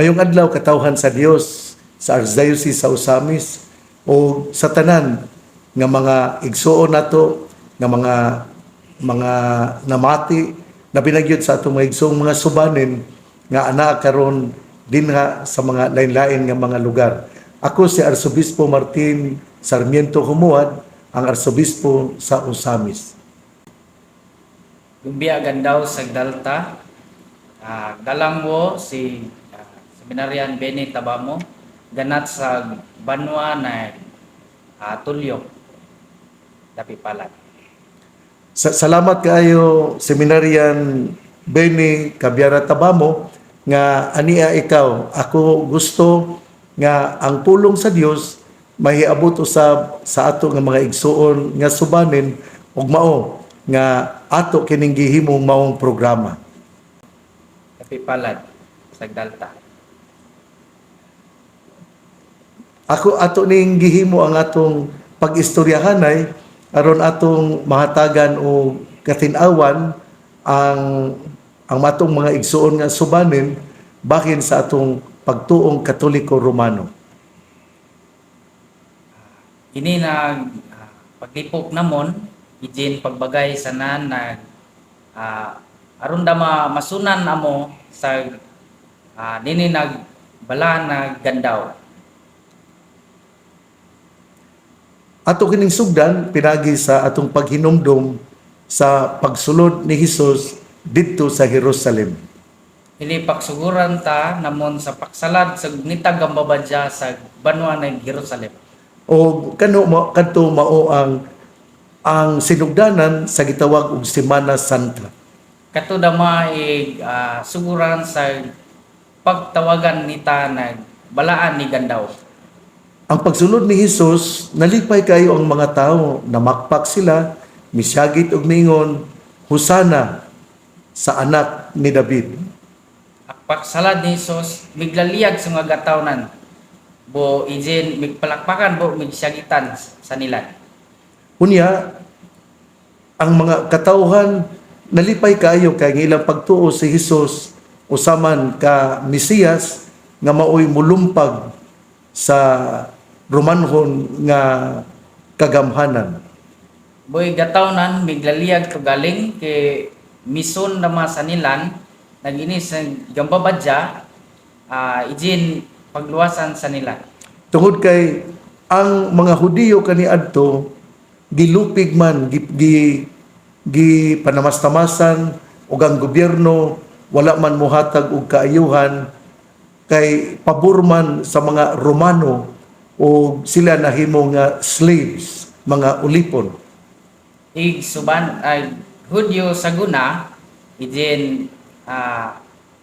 Mayong adlaw, katawhan sa Dios sa Archdiocese sa Ozamiz o sa tanan nga mga igsuon nato nga mga namati na binagyod sa atong mga igsoong mga subanin nga anaa karon dinha sa mga lain-lain nga mga lugar. Ako si Arsobispo Martin Sarmiento Jumuad, ang Arsobispo sa Ozamiz. Lumbia Gandaw sa Dalta. Galang mo si Seminarian Benny Tabamo ganat sa Banwa na Tulyok, Dapipalan. Salamat kaayo, Seminarian Benny Cabiara Tabamo, nga ania ikaw. Ako gusto nga ang pulong sa Dios mahiabot usab sa ato nga mga igsuon nga subanin ug mao nga ato kining gihimong maong programa. Dapipalan sa Dalta. Ako ato ning gihimo ang atong pag-istoryahanay aron atong mahatagan og katin-awan ang atong mga igsuon nga subanin bahin sa atong pagtuong Katoliko Romano. Ini nag paglipok namon ijin pagbagay sa nan nag aron da masunan amo sa nini nag bala nag gandaw. Ato kining sugdan pinagi sa atong paghinumdom sa pagsulod ni Hesus didto sa Jerusalem. Ini pagsuguran ta namon sa paksalad sa nitag ang babadya sa banwa ng Jerusalem. O kano mo kadto mao ang sinugdanan sa gitawag og Semana Santa. Kato dama ig suguran sa pagtawagan nita nag balaan ni Gandaw. Ang pagsulod ni Hesus, nalipay kayo ang mga tao, namakpak sila, misyagit og miingon, "Hosana sa anak ni David." Ang pagsalad ni Hesus miglaliyag sa mga gatawnan. Bo ijin migpalakpakan bo migsyagitan sa nilan. Unya, ang mga katawhan nalipay kaayo kay ang ilang pagtuo si Hesus usaman ka Mesiyas nga maoy mulumpag sa Romanhon nga kagamhanan. Boy gatawnan miglaliyag tugaling kay mison nama sa nilan naginis sa gambabadya ijin pagluwasan sa nilan. Tungod kay ang mga Hudiyo kaniadto gilupig man gi panamastamasan ug ang gobyerno wala man mohatag og kaayuhan kay pabor man sa mga Romano o sila nahimo nga slaves, mga ulipon. Ig suban ay Hudyo saguna ijin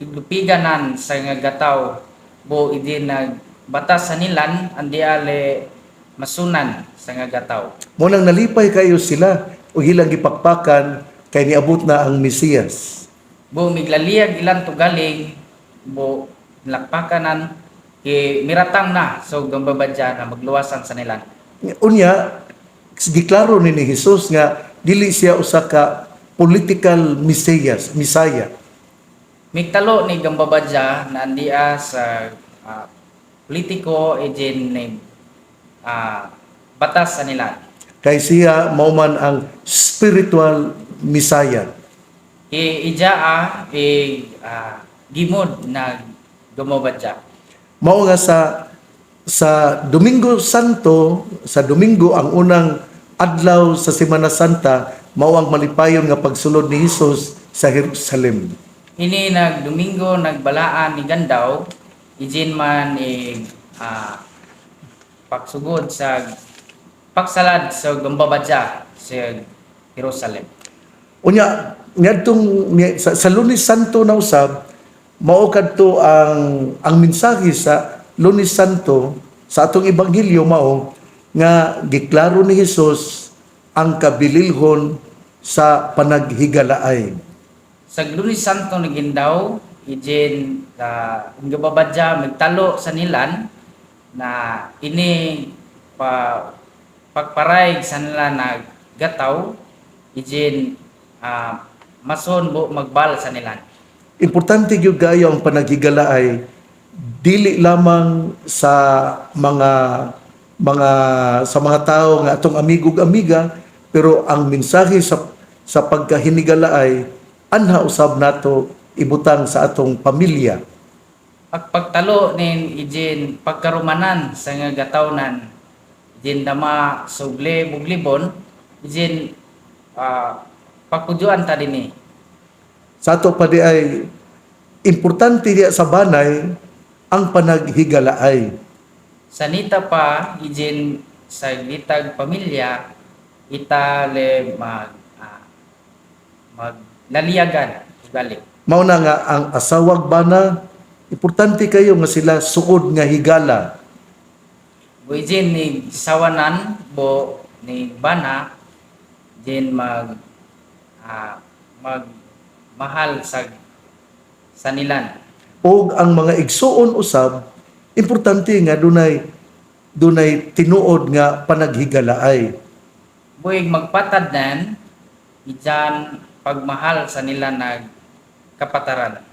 iglupiganan sa nga gataw bo ijin nagbatas sa nilan andi ale masunan sa nga gataw. Mo nang nalipay kayo sila ug ilang gipakpakan kay niabot na ang Mesiyas. Bo miglaliyag ilan tugaling bo lakpakanan kay miratang na so gambabadya na magluwasan sa nilan. Unya, giklaro ni Jesus nga dili siya usa ka political mesiyas, misaya. Migtalo ni gambabadya na andia sa politiko ijin ni batas sa nilan. Kay siya mao man ang spiritual Messiah. I ijaa i gimod na gumabadya. Mao nga sa Domingo Santo, sa Domingo ang unang adlaw sa Semana Santa, mao ang malipayon nga pagsulod ni Hesus sa Jerusalem. Ini nag Domingo nagbalaan ni Gandaw ijin man i pagsugod sa pagsalad sa gambabadya sa Jerusalem. Unya ngadtong sa Lunes Santo na usab mao kadto ang mensahe sa Lunes Santo sa atong ebanghelyo, mao nga giklaro ni Hesus ang kabililhon sa panaghigalaay. Sa Lunes Santo ni Gindaw ijin ang gababadya magtalo sa nilan na ini pa pagparay sa nila na gataw ijin mason bo magbal sa nilan. Importante gyud kayo ang panaghigalaay. Dili lamang sa mga mga sa mga tao nga atong amigo ug amiga, pero ang mensahe sa pagkahinigalaay anha usab nato ibutang sa atong pamilya. Pagpagtalo nin ijin pagkarumanan sa nga gatawnan ijin dama sugle buglibon ijin pagpujuan ta dinhi. Sa ato pa di ay importante diya sa banay ang panaghigalaay. Sanita pa ijin sa gitag pamilya ita le maglaliyagan ugali. Mao na nga ang asawag bana, importante kayo nga sila suod nga higala. Bo ijin ni sawanan bo ni bana ijin mag mahal sa nilan. Og ang mga igsuon usab, importante nga dunay dunay tinuod nga panaghigalaay. Buig magpatad nan ijan pagmahal sa nila nag kapataran.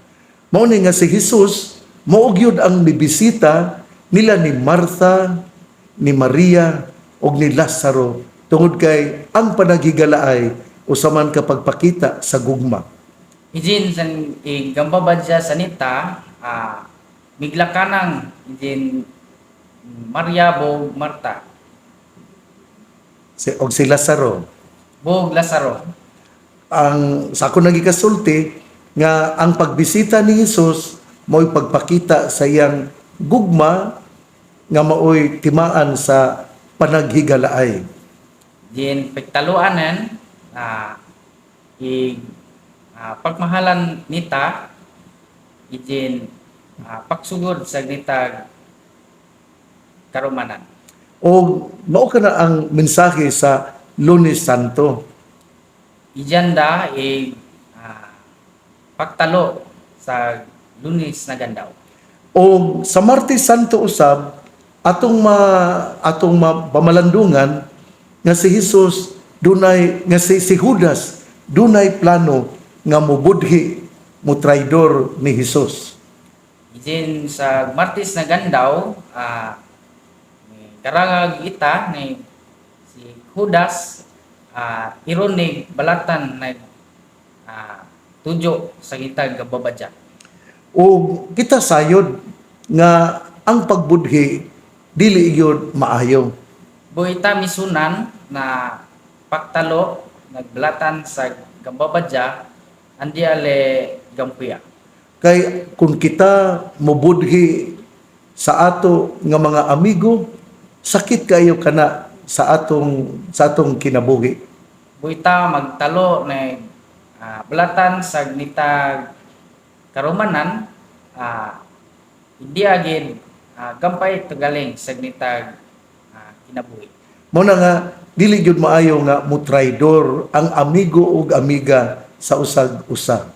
Mao ni nga si Jesus mao gyud ang mibisita nila ni Martha, ni Maria ug ni Lazaro tungod kay ang panaghigalaay usa man ka pagpakita sa gugma. Ijin san igambabadya sanita miglakanang ijin Maria bog Marta Og si Lazaro. Bog Lazaro. Ang sa ako nagikasulti nga ang pagbisita ni Jesus mao'y pagpakita sa iyang gugma nga mao'y timaan sa panaghigalaay. Ijin pagtaluanan ig pagmahalan nita ijin pagsugod sa nita karumanan. O mao kana ang mensahe sa Lunes Santo. Ijan da ig pagtalo sa Lunes na Gandaw. O sa Martes Santo usab atong pamalandungan nga si Jesus dunay nga si Judas dunay plano nga mobudhi, mo traidor ni Jesus. Ijin sa Martes na Gandaw, ni karangag ita ni si Judas iron ni balatan nag tujo sa gitag gababadya. O kita sayod nga ang pagbudhi dili gyud maayo. Buita misunan na pagtalo nagbalatan sa gambabadya andi ale gampuya. Kay kung kita mobudhi sa ato nga mga amigo, sakit kayo kana sa atong kinabuhi. Buita magtalo na balatan sa nitag karumanan hindi agin gampay tugaling sa nitag kinabuhi. Mao na nga dili gyud maayo nga mutraidor ang amigo ug amiga sa usag usa.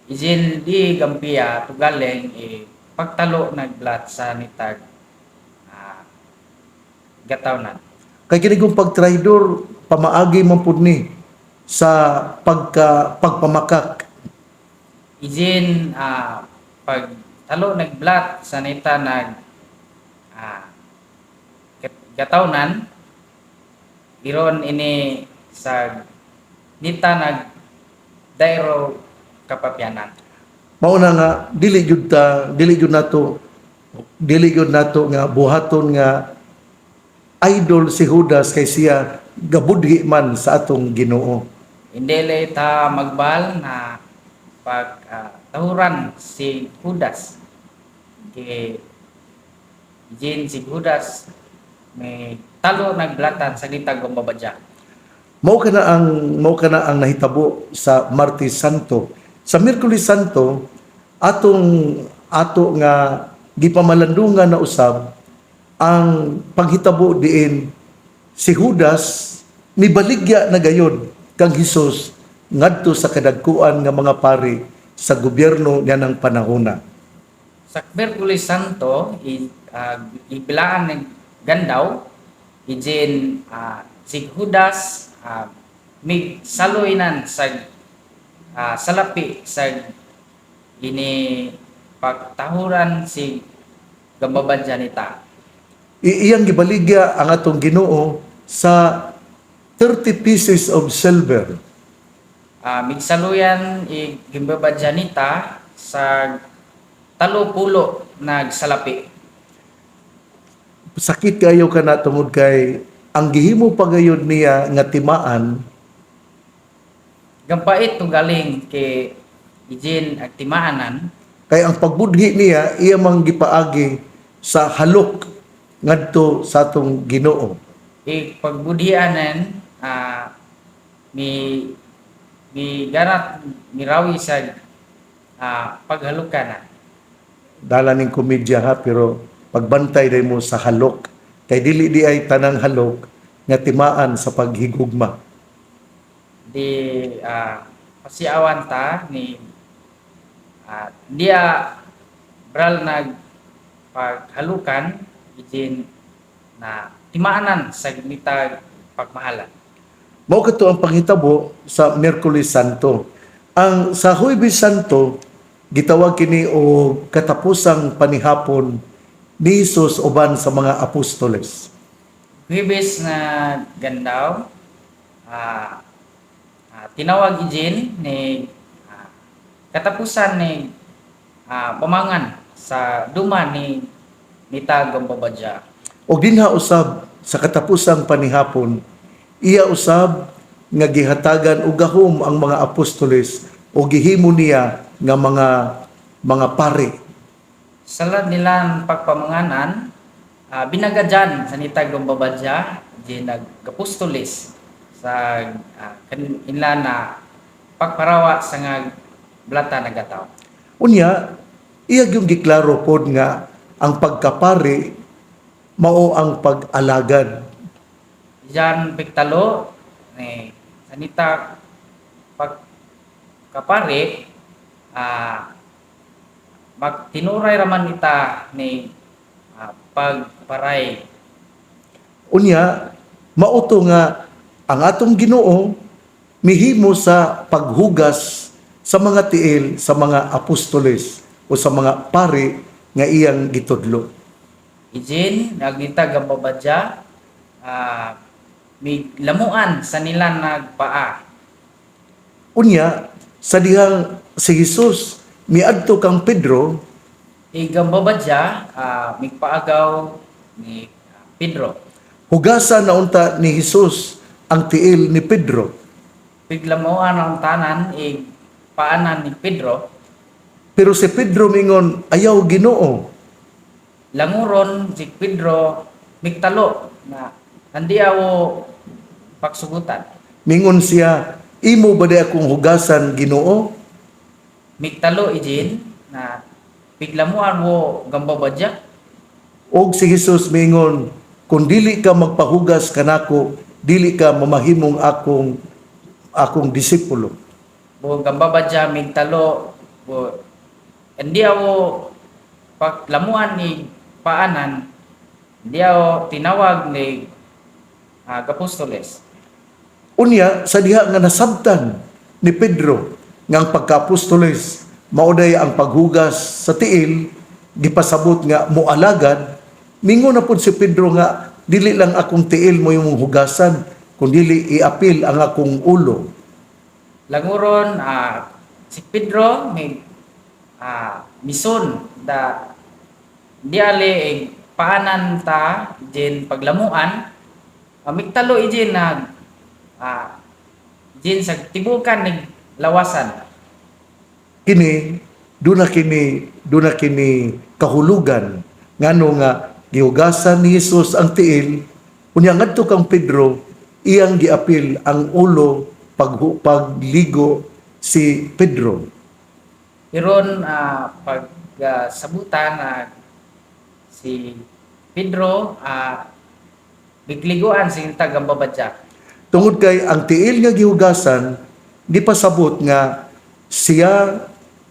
Ijin di gampiya tugaling eh, pagtalo nagblat sa nitag gatawnan. Kay kini kung pagtraidor pamaagi man pud ni sa pagpamakak. Ijin pagtalo nagblat sa nita nag gatawnan iron ini sa nita nag dairo kapapyanan. Mao na nga dili gyud nato nga buhaton nga idol si Judas kay siya gabudhi man sa atong Ginoo. Hindi le ta magbal na pag tahuran si Judas kay ijin si Judas may talo nagblatan sa nitag babadya. Mao kana ang nahitabo sa Martes Santo. Sa Miyerkules Santo atong ato nga gipamalandungan na usab ang paghitabo diin si Judas nibaligya na gayod kang Hesus ngadto sa kadagkuan nga mga pari sa gobyerno niyanang panahona. Sa Miyerkules Santo, ibilaan ng Gandaw, ijin si Judas mig saloynan sa salapi sa ini pagtahuran si gambabadya nita. Iyang gibaligya ang atong Ginoo sa 30 pieces of silver. Migsaluyan ig gimbabadya nita sa 30 nagsalapi. Sakit kayo kana tungod kay ang gihimo pagayod niya nga timaan. Gampait tugaling kay ijin ag timaanan. Kay ang pagbudhi niya iya mang gipaagi sa halok ngadto sa atong Ginoo. Ig pagbudhianan mi mi ganat mirawi sa paghalukanan. Dala ning komedya ha, pero pagbantay day mo sa halok kay dili di ay tanang halok nga timaan sa paghigugma. Di pasiawan ta ni dia bral nag paghalukan ijin na timaanan sa nitag pagmahalan. Mao kato ang panghitabo sa Miyerkules Santo. Ang sa Huwebes Santo, gitawag kini og katapusang panihapon ni Jesus uban sa mga apostoles. Huwebes na gandaw, tinawag ijin ni katapusan ni pamangan sa duma ni nita gambabadya. Og dinha usab sa katapusang panihapon, iya usab nga gihatagan og gahom ang mga apostoles o gihimo niya nga mga pare. Salad nilang pagpamanganan, binagadyan sa nita gambabadya, di nagkapustolis sa inla na pagparawa sa nga blata nagataw. Unya, iya gyud giklaro pod nga ang pagkapari mao ang pag-alagad. Diyan piktalo ni sanita pagkapari, magtinuray raman ita ni pagparay. Unya, mao to nga ang atong Ginoo mihimo sa paghugas sa mga tiil sa mga apostoles o sa mga pari nga iyang gitudlo. Ijin nagnita gambabadya, miglamuan sa nila nagpaa. Unya, sa dihang si Jesus miadto kang Pedro, Igambabadya, migpaagaw ni Pedro. Hugasan na unta ni Jesus ang tiil ni Pedro. Piglamuan ang tanan ig paanan ni Pedro. Pero si Pedro mingon, "Ayaw, Ginoo." Languron si Pedro migtalo na andi awo pagsugutan. Mingon siya, "Imo ba di akong hugasan, Ginoo?" Migtalo ijin na piglamuan wo gambabadya. Og si Jesus mingon, "Kung dili ka magpahugas kanako, dili ka mamahimong akong disipulo." Bo gambabadya migtalo bo andi awo paglamuan ni paanan, hindi awo tinawag ni apostoles. Unya, sa diha nga nasabtan ni Pedro nga ang pagka-apostoles mao day ang paghugas sa tiil, gipasabot nga moalagad, mingon na pud si Pedro nga dili lang akong tiil mo yung hugasan, kun dili iapil ang akong ulo. Languron si Pedro may mison da di ali eh, paanan ta jin paglamuan, migtalo ijin nag jin sa tibukan ni lawasan. Kini duna kini kahulugan ngano nga gihugasan ni Jesus ang tiil, unya ngadto kang Pedro iyang giapil ang ulo pagligo si Pedro. Iron pag sabutan si Pedro bigliguan si tagambabadya. Tungod kay ang tiil nga gihugasan gipasabot nga siya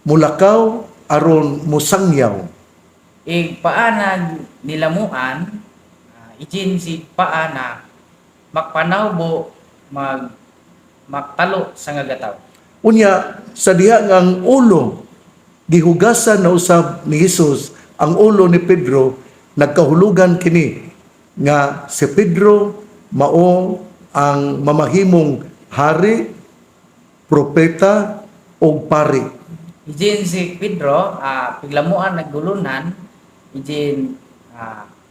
mulakaw aron musangyaw. Ig paana nilamuan, ijin si paana makpanawbo mag maktalo sa nga gataw. Unya sa diha nga ang ulo gihugasan na usab ni Jesus. ang ulo ni Pedro, nagkahulugan kini nga si Pedro mao ang mamahimong hari, propeta ug pari. Ijin si Pedro, piglamuan naggulunan, ijin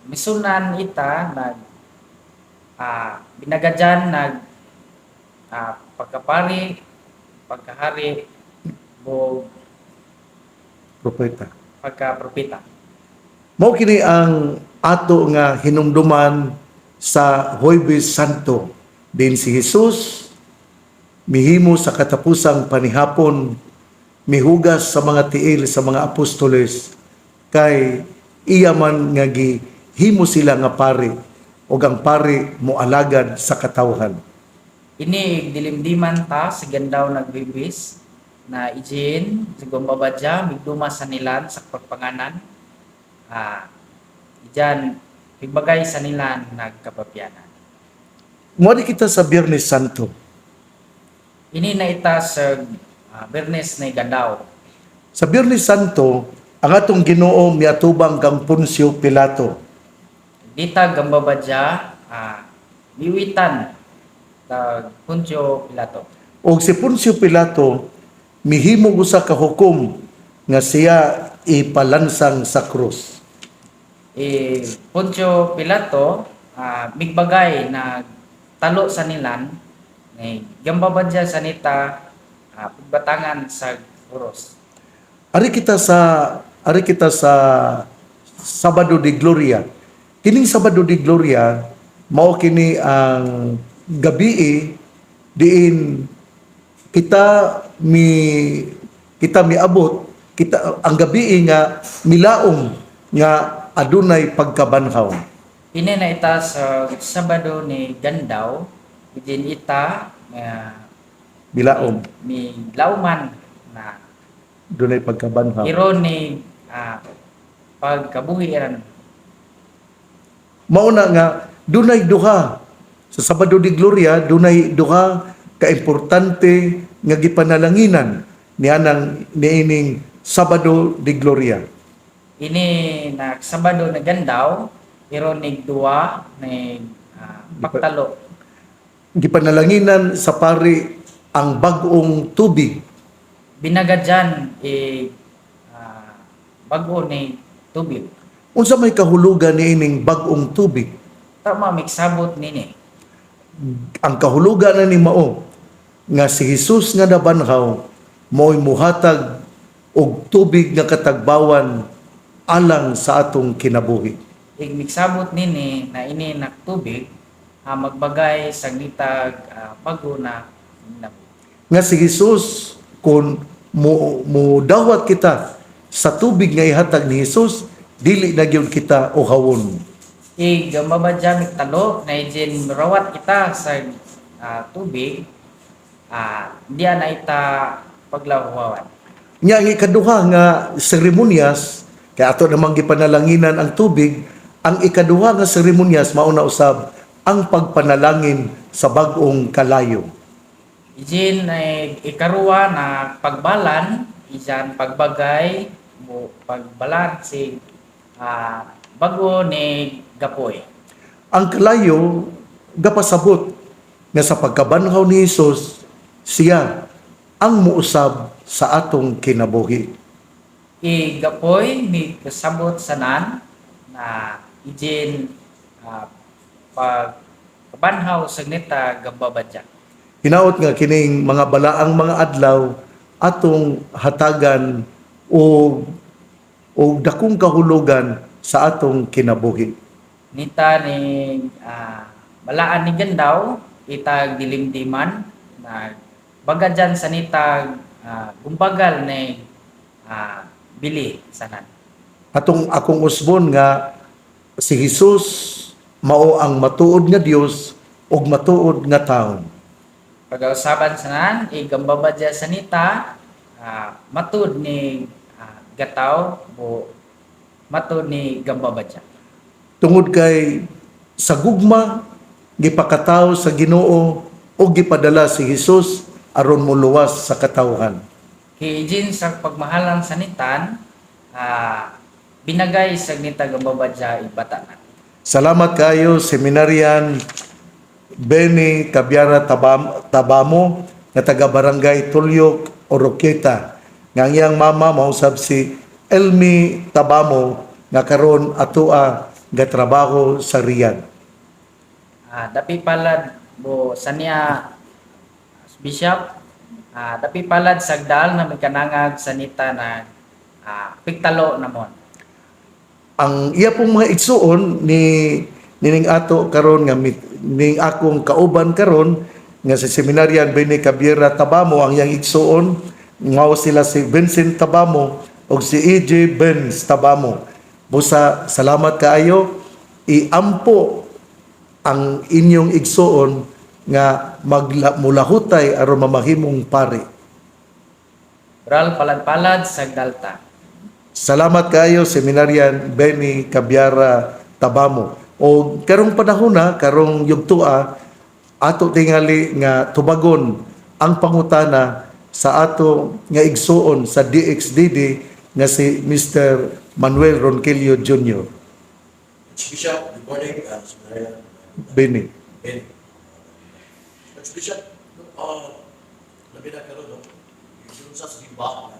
misunan ita nag binagadyan nag pagkapari, pagkahari, bo Propeta. Pagkapropeta. Mao kini ang ato nga hinumduman sa Huwebes Santo. Din si Jesus mihimo sa katapusang panihapon, mihugas sa mga tiil sa mga apostoles kay iya man nga gihimo sila nga pari ug ang pari moalagad sa katawhan. Ini dilimdiman ta sa gandaw nagbibis na ijin si Gombabadya migduma sa nilan sa pagpanganan, ijan pigbagay sa nilan nagkapapyanan. Mo kita sa Biyernes Santo. Ini na ita sa Bernes na gandaw. Sa Biyernes Santo, ang atong Ginoo miatubang kang Poncio Pilato. Dita Gambabadya miwitan tag Poncio Pilato. Og si Poncio Pilato mihimo usa ka hukom nga siya ipalansang sa krus. Eh, Poncio Pilato migbagay na talo sa nilan ni Gambabadya sa nita pagbatangan sa krus. Ari kita sa Sabado de Gloria. Kining Sabado de Gloria mao kini ang gabii diin kita miabot kita ang gabii nga milaom nga adunay pagkabanhaw. Ini na ita sa Sabado ni Gandaw, ijin ita nga Milaom milauman na dunay pagkabanhaw. Iron ni pagkabuhi ran. Mao na nga dunay duha sa Sabado de Gloria, dunay duha ka importante nga gipanalanginan nianang niining Sabado de Gloria. Ini na Sabado na Gandaw, iron ni duwa ni pagtalo. Gipanalanginan sa pari ang bag-ong tubig. Binagadyan eh, bago ni tubig. Unsa may kahulugan niining bag-ong tubig? Tama miksabot nini. Ang kahulugan na ni mao nga si Jesus nga nabanhaw mo'y muhatag og tubig nga katagbawan alang sa atong kinabuhi. Ig miksabot nini na ini nak tubig magbagay sa nitag bago na kinabuhi. Nga si Jesus, kung mo dawat kita sa tubig nga ihatag ni Jesus, dili na gyud kita uhawon. Ig mabadya miktalo na ijin rawat kita sa tubig, diya na ita paglahuawan. Nya ang ikaduha nga seremonyas kay ato namang gipanalanginan ang tubig, ang ikaduha nga seremonyas mao na usab ang pagpanalangin sa bag-ong kalayo. Ijin ay ikaruwa na pagbalan, ijan pagbagay mo pagbalan si bago ni gapoy. Ang kalayo gapasabot nga sa pagkabanhaw ni Hesus, siya ang muusab sa atong kinabuhi. I gapoy mi kasabot sanan na ijin pagkabanhaw sa nita gambabadya. Hinaot nga kining mga balaang mga adlaw atong hatagan og dakong kahulugan sa atong kinabuhi. Nita ni balaan ni Gandaw itag dilimdiman na bagadyan sa nitag gumbagal ni bili sanan. Atong akong usbon nga si Hesus mao ang matuod nga Dios ug matuod nga tawo. Pag-usapan sanan igambabadya sa nita matud ni gataw bo matud ni gambabadya. Tungod kay sa gugma gipakatawo sa Ginoo ug gipadala si Hesus aron moluwas sa katawhan. Kay ijin sa pagmahalan sa nitan Binagay sa nita gambabadya ibata na. Salamat kayo, Seminarian Benny Cabiara Tabamo nga taga Barangay Tulyok, Oroquieta. Nga ang iyang mama mausab si Elmi Tabamo nga karon atoa gatrabaho sa Riyadh. Dapi palad bo saniya, Bishop, dapi palad sagdal na may kanangag sanita na pigtalo namon. Ang iya pong mga igsuon ni nining ato karon nga ning akong kauban karon nga si Seminarian Benny Cabiera Tabamo, ang iyang igsuon mao sila si Vincent Tabamo ug si EJ Benz Tabamo. Busa salamat kaayo, iampo ang inyong igsuon nga magmulahutay aron mamahimong pari. Bral palad-palad sagdalta. Salamat kayo, Seminarian Benny Cabiara Tabamo. O karong panahon na, karong yugtua, ato tingali nga tubagon ang pangutana sa ato nga igsuon sa DXDD nga si Mr. Manuel Ronquillo Jr. Archbishop, good morning. Seminarian Benny. Ben. Archbishop, labi na karon, no? Yung sa simbahan,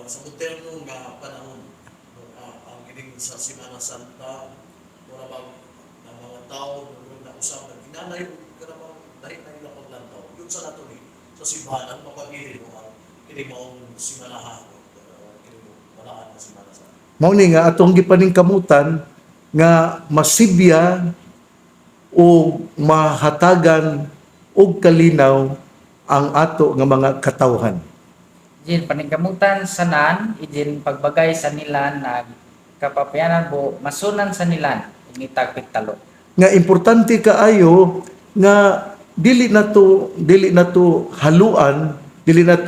sa moderno nga panahon, no, ang kining sa Semana Santa, wala bang ang mga tao na usab na ginanay o kanang lahi na ilang paglantaw. Yun sa nato ni sa simbahan ang mapagili mo ang kining maong simanahan, no? Kining balaan nga Semana Santa. Mao ni nga atong gipaningkamutan nga masibya o mahatagan og kalinaw ang ato nga mga katawhan. Ijin paningkamutan sanan, ijin pagbagay sa nilan nag kapapayanan bo masunan sa nilan initag pigtalo. Nga importante kaayo nga dili na to haluan, dili na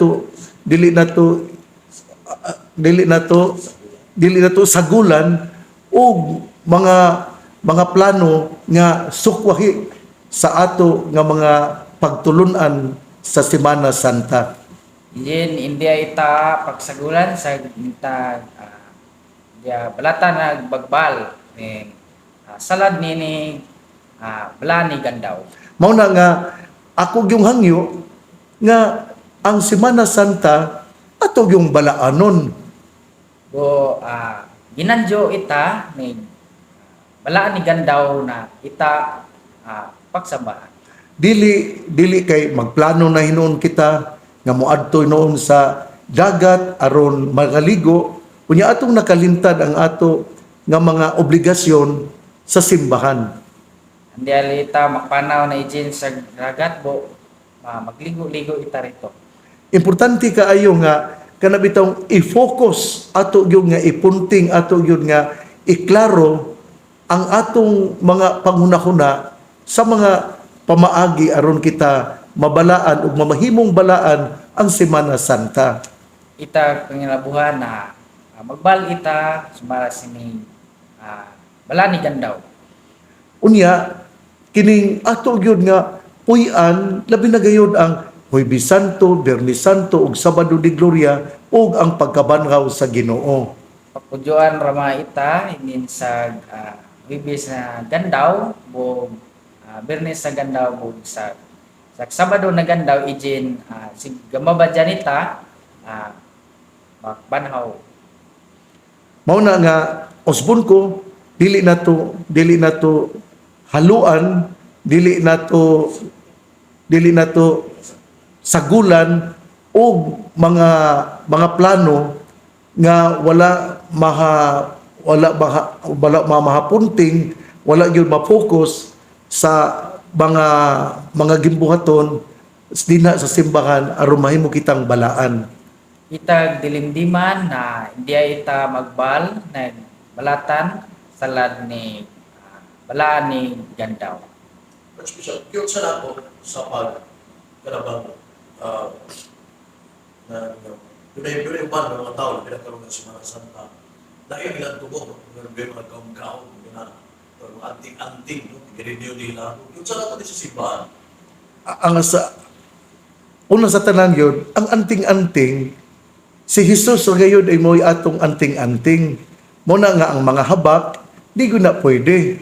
to sagulan og mga plano nga sukwahi sa ato nga mga pagtulunan sa Semana Santa. Ijin hindi ita pagsagulan sa nitag dia balata nagbagbal ni salad nini bala ni Gandaw. Mao na nga ako gyung hangyo nga ang Semana Santa ato gyung balaanon. Bo ginanjo ita ni balaan ni Gandaw na ita pagsambahan. Dili dili kay magplano na hinuon kita nga moadto noon sa dagat aron makaligo, unya atong nakalintad ang ato nga mga obligasyon sa simbahan. Hindi ali ita magpanaw na ijin sa dagat bo magligo-ligo ita rito. Importante kaayo nga kana bitawng i-focus ato gyud, nga ipunting ato gyud, nga iklaro ang atong mga panghunahuna sa mga pamaagi aron kita mabalaan ug mamahimong balaan ang Semana Santa. Ita pangilabuhan na magbal ita sumara sini bala ni Gandaw. Unya kining ato gyud nga puy-an, labi na gayud ang Huwebes Santo, Biyernes Santo ug Sabado de Gloria ug ang pagkabanhaw sa Ginoo. Pagpudyoan rama ita inin sa Huwebes na Gandaw bo Biyernes sa Gandaw bo sa Sabado na Gandaw ijin si gamabadyan ita magbanhaw. Mao na nga usbon ko, dili na to haluan, dili na to sagulan og mga plano nga wala mahapunting, wala gyud ma-focus sa mga gimbuhaton dinha sa simbahan aron mahimo kitang balaan. Itag dilimdiman na hindi ita magbal na balatan salad ni balaan ni Gandaw. Archbishop, yun sa nako sa pag kanabang na dunay uban ng mga tao na pinagkaroon ng Semana Santa. Dahil ilang tubo, may mga kaum-kaum, mga anting-anting, no? Girinyo nila. Yun sa nato sa simbahan. Ang sa una sa tanan yun, ang anting-anting, si Jesus sa gayud ay mo'y atong anting-anting. Mao na nga ang mga habak di gyud na pwede.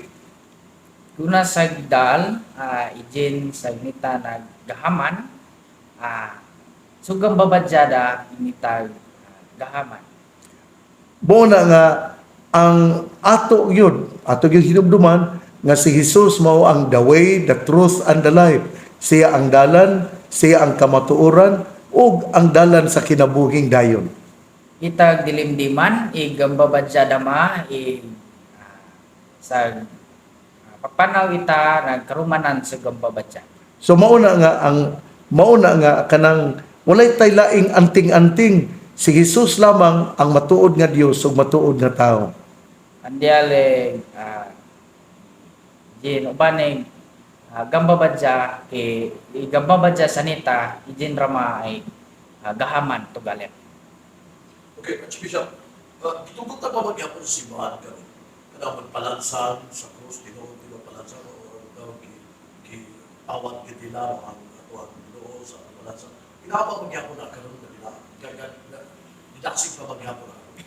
Kuna sa dal, ijin sa nita naggahaman, sugang babadyada initag gahaman. Mao na nga ang ato gyud hinumduman nga si Jesus mao ang the way, the truth and the life. Siya ang dalan, siya ang kamatuoran ug ang dalan sa kinabuhing dayon. Itag dilimdiman, igambabadya ma, ig sa pagpanaw ita nagkarumanan sa gambabadya. So mao na nga kanang walay tay laing anting-anting, si Jesus lamang ang matuod nga Dios ug matuod nga tao. Andiale jin ubaning gambabadya kay igambabadya sanita ijin rama ay gahaman tugalit. Okay, Archbishop, gitugot na ba magyapon sa simbahan karon? Kanang magpalansang sa krus, Ginoo, di ba palansang o daw gi gi awat gid nila ang atuang Ginoo sa palansang. Kinahanglan magyapon na karon na nila. Didasig pa magyapon na karon?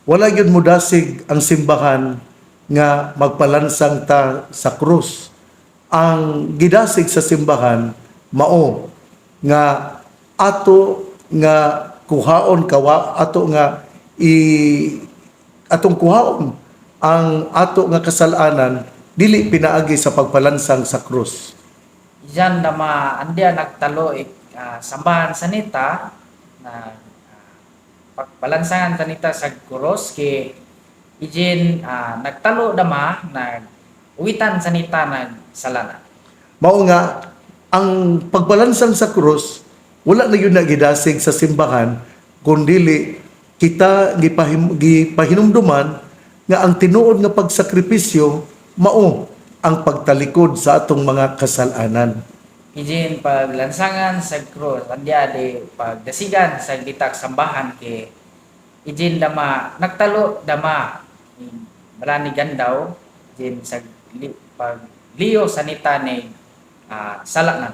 Wala gyud modasig ang simbahan nga magpalansang ta sa krus. Ang gidasig sa simbahan mao nga ato nga kuhaon kawa ato nga i atong kuhaon ang ato nga kasalanan dili pinaagi sa pagpalansang sa krus. Diyan nama andiya nagtalo ik sambahan sanita na pagbalansangan sanita sa kuros kay ijin nagtalo dama nag uwitan sanita nagsalana. Mao nga ang pagbalansang sa krus wala na yun na gidasig sa simbahan kundili kita gipahinumduman nga ang tinuod nga pagsakripisyo mao ang pagtalikod sa atong mga kasalanan. Ijin paglansangan sa krus andiya di pagdasigan sa gitak sambahan kay ijin dama nagtalo dama balani gandaw ijin sa li, pagliyo sanita ni sala na.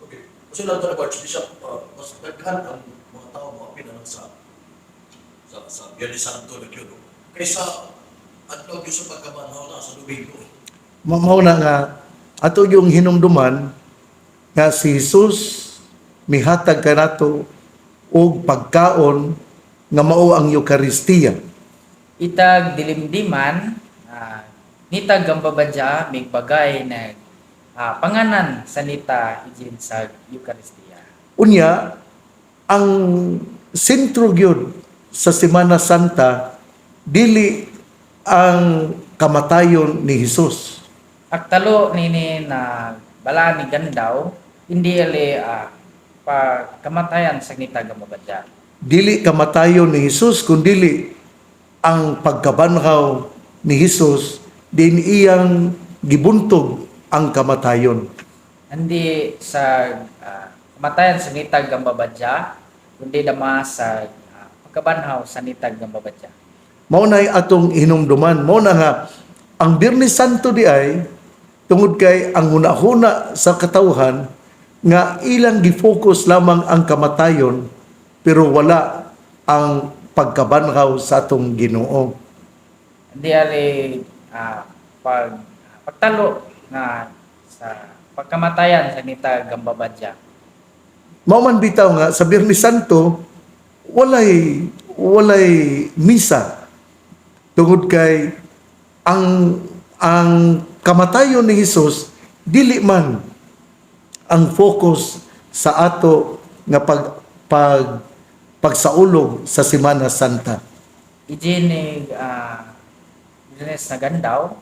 Okay. Kasi lang talaga, Archbishop, mas daghan ang mga tao mo apil na lang sa Biyernes Santo na yun, no? Kaysa adlaw gyud sa pagkabanhaw na sa Domingo. Mao na nga ato yung hinumduman nga si Jesus mihatag kanato og pagkaon nga mao ang Eukaristiya. Itag dilimdiman, nitag gambabadya migbagay nag panganan sa nita ijin sa Eucharistia. Unya, ang sentro gyud sa Semana Santa dili ang kamatayon ni Jesus. Aktalo nini na bala ni Gandaw hindi ali pagkamatayan sa nita gambabadya. Dili kamatayon ni Jesus kundili ang pagkabanhaw ni Jesus din iyang gibuntog ang kamatayon. Hindi sa kamatayan sa nitag gambabadya kundi dama sa pagkabanhaw sa nitag gambabadya. Mao nay atong hinumduman, mao na nga ang Biyernes Santo di ay tungod kay ang hunahuna sa katawhan nga ilang gi-focus lamang ang kamatayon pero wala ang pagkabanhaw sa atong Ginoo. Hindi ali pag pagtalo nga sa pagkamatayan sa nitag gambabadya. Mao man bitaw nga sa Biyernes Santo walay walay misa tungod kay ang kamatayon ni Hesus dili man ang focus sa ato nga pag pag pagsaulog sa Semana Santa. Ijin ni Biyernes na Gandaw,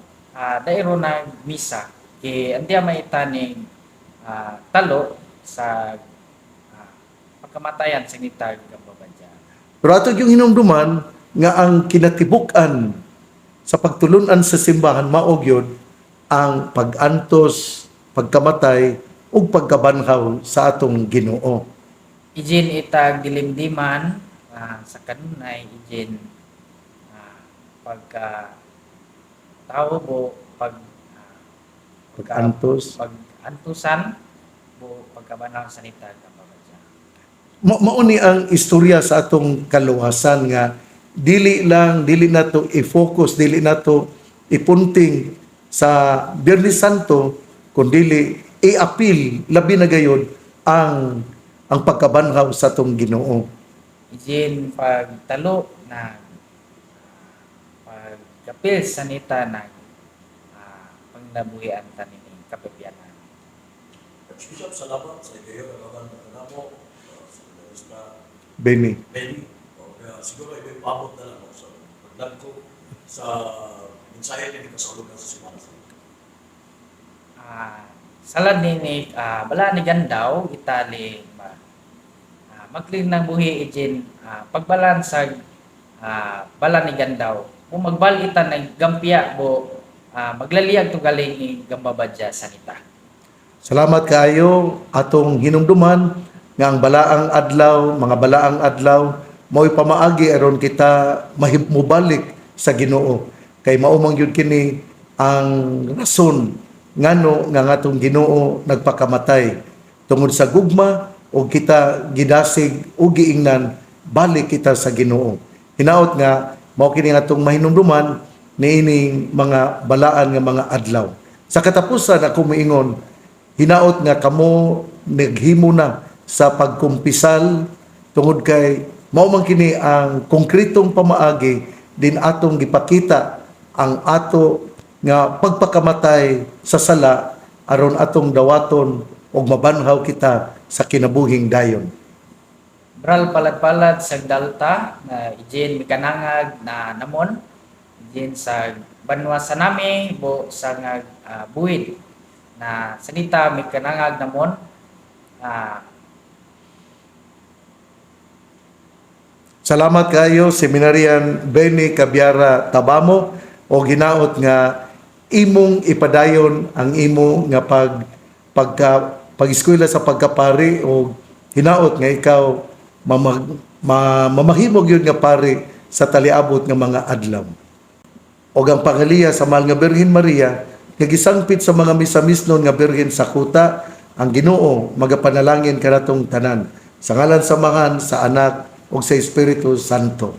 dairo na misa kay andiya maita ni talo sa pagkamatayan sa nitag gambabadya. Pero ato yung hinumduman nga ang kinatibuk-an sa pagtulunan sa simbahan mao gyud ang pag-antos, pagkamatay ug pagkabanhaw sa atong Ginoo. Ijin itag dilimdiman sa kanunay ijin pagka tao bo pag Pag-antos. pag antusan bo pagkabanhaw sa nitag gambabadya. Mao ni ang istorya sa atong kaluwasan nga Dili lang, dili nato i-focus, dili nato ipunting sa Biyernes Santo, kundili i-apil labi na gayod ang pagkabanhaw sa atong Ginoo. Ijin pagtalo na pagkapil sa nita nag pangnabuhian ta nini kapipyanan. Archbishop, salamat sa igayon ang kaban na kanamo sa Evangelista Benny. Benny. O, kaya siguro ipabot na lang, no, sa paglagko sa mensahe ni kasaulugan sa Semana Santa. Salad nini bala ni Gandaw Itali ma magling ng buhi ijin pagbalan sa bala ni Gandaw kung magbal ita ng gampya bo maglaliyag to galing ni gambabadya sanita. Salamat kaayo. Atong hinumduman nga ang balaang adlaw, mga balaang adlaw mao'y pamaagi aron kita mobalik sa Ginoo. Kay mao man gyud kini ang rason ngano nga atong Ginoo nagpakamatay tungod sa gugma, ug kita gidasig ug giingnan balik kita sa Ginoo. Hinaot nga mao kini atong mahinumduman niining mga balaan nga mga adlaw. Sa katapusan, ako moingon, hinaot nga kamo naghimo na sa pagkumpisal tungod kay mao man kini ang konkretong pamaagi din atong gipakita ang ato nga pagpakamatay sa sala aron atong dawaton og mabanhaw kita sa kinabuhing dayon. Bral palad-palad sa Dalta na ijin mikanangag na namon ijin sa banwa sa nami bo sa nga buhid na sanita mikanangag namon. Salamat kayo, Seminarian Benny Cabiara Tabamo, o ginaot nga imong ipadayon ang imo nga pag pagka pag-eskwela sa pagkapari, o hinaot nga ikaw mamahimog yun nga pari sa taliabot nga mga adlaw. O ang pangaliya sa mahal nga Birhen Maria nga gisangpit sa mga misamisnon nga birhen sa kuta, ang Ginoo magapanalangin kanatong tanan. Sa ngalan sa Amahan, sa Anak ug sa Espiritu Santo.